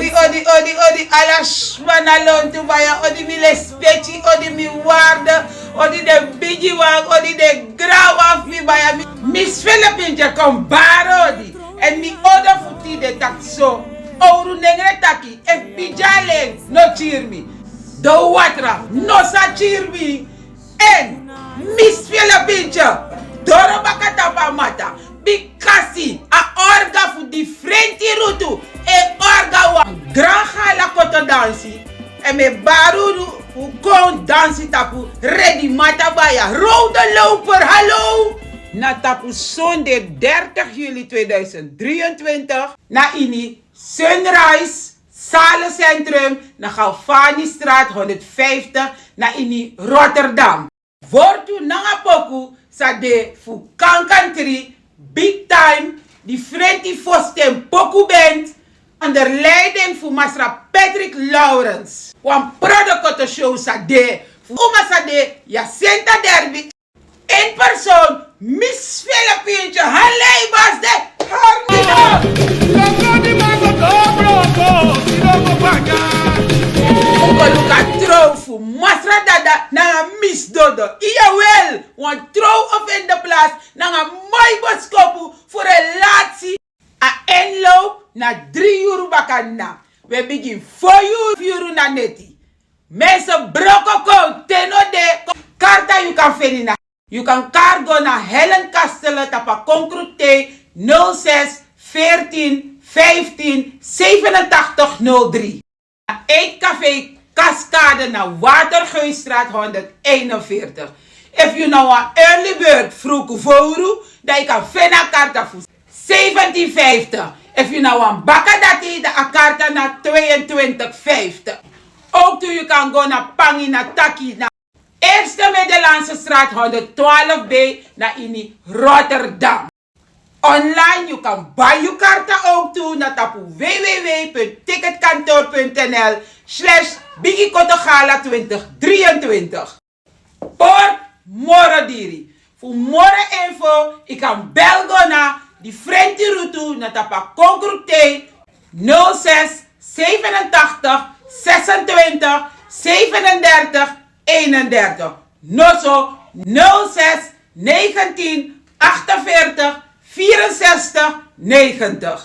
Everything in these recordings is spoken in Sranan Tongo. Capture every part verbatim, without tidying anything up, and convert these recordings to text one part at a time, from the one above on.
Odi, odi, odi, odi, ala sma na lontu baya, odi mi lespeki, odi mi warde, odi den bigiwan, odi den granwan fu mi baya, mi, Miss Filipintje kon bari odi, èn mi odo fu tide taki so, owru nengre taki, efu bigi alen no kiri mi, don watra no sa kiri mi, èn Miss Filipintje doro baka tapu a mata, bikasi a orga fu difrenti rutu e orga wan gran hala koto dansi. Èn mi e bari unu fu kon dansi tapu Redi Mata baya, Rode Loper, hallo! Na tapu sonde dertig juli tweeduizend drieëntwintig na ini Sunrise Sale Centrum na Galvanistraat honderdvijftig na ini Rotterdam. Wortu nanga poku sa de fu Kankan Tri, Big Time, difrenti fosten poku band, onder leiding fu Masra Patrick Lawrence. Wan prodo koto show sa de fu Uma sa de, Jacinta Derby, in person, Miss Filipintje, Halei Bas de Harmina. Un go luku a trow fu Masra Dada nanga Miss Dodo. Jawel, wan trow of in de plaats nanga moi boskopu fu relasi. A inloop na dri yuru bakana. We bigin fo yuru, yuru na neti. Mensen, broko kon, te no de, karta yu kan feni na. Yu kan kari go na Helen Kastelen tapu a konkruktei nul zes veertien vijftien zevenentachtig nul drie. Na Eetcafé Cascade na Watergeustraat honderdeenenveertig. Efu yu na wan early bird, fruku vowru, dan yu kan feni a karta fu zeventien vijftig. Efu yu na wan baka dati, dan a karta na tweeëntwintig vijftig. Ook tu yu kan go na Pangi na taki na Eerste Middellandse Straat honderdtwaalf B na ini Rotterdam. Online yu kan bai yu karta ook tu na tapu www punt ticketkantoor punt nl slash bigikotogala twintig drieëntwintig. Port moro diri. Fu moro info, yu kan bel go na difrenti rutu na tapu a konkruktei nul zes zevenentachtig zesentwintig zevenendertig eenendertig. Noso nul zes negentien achtenveertig vierenzestig negentig.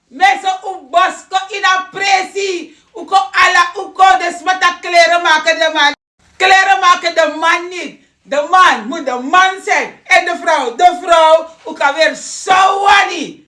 Mensen, un bosko ini a presi. Un kon ala, un kon, den sma taki klerenmaker de man. Klerenmaker de man niet. De man moet de man zijn. En de vrouw, de vrouw. Un kan weri san un wani.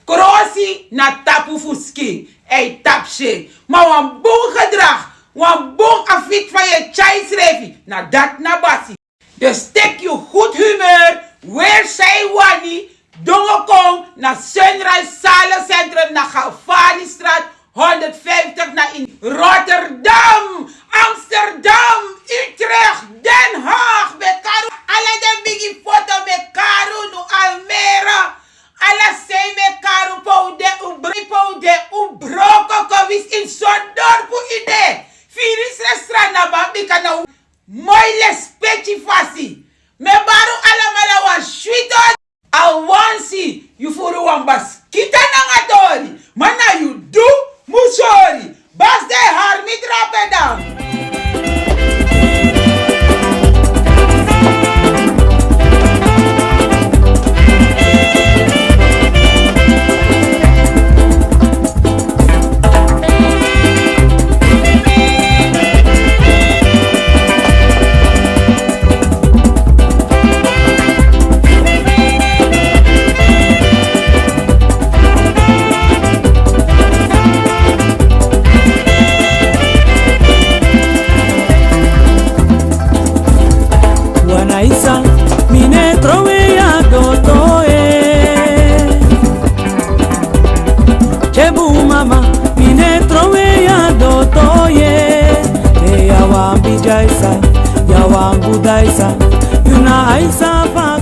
Krosi na tapu fu skin, èn yu tapu syen. Ma wan bun gedrag, wan bun afwit fa yu e tyari yusrefi, na dati na basi. Dus teki yu good humeur, weri san yu wani, dongo kon na Sunrise Sale Centrum na Galvanistraat honderdvijftig na ini Rotterdam, Amsterdam, Utrecht, Den Haag, mi e kari unu, ala den bigi foto mi e kari unu, Almere, ala sei mi e kari unu, pe un de, un br-, pe un de, un broko kon, winsi ini sortu dorpu yu de. Firi yu srefi stranda, ma bika na un moi lespeki fasi. Mi e bari un alamala wan switi odi. A wansi yu furu wan baskita nanga tori, ma na yu du mu sori. Bas de hari mi drape dan. Wan Aisa, mi no e trowe yu a dodo e. Tyebu mama, mi no e trowe yu a dodo e. Te yu a wan bigi Aisa, yu a wan gudu Aisa, yu na Aisa fu a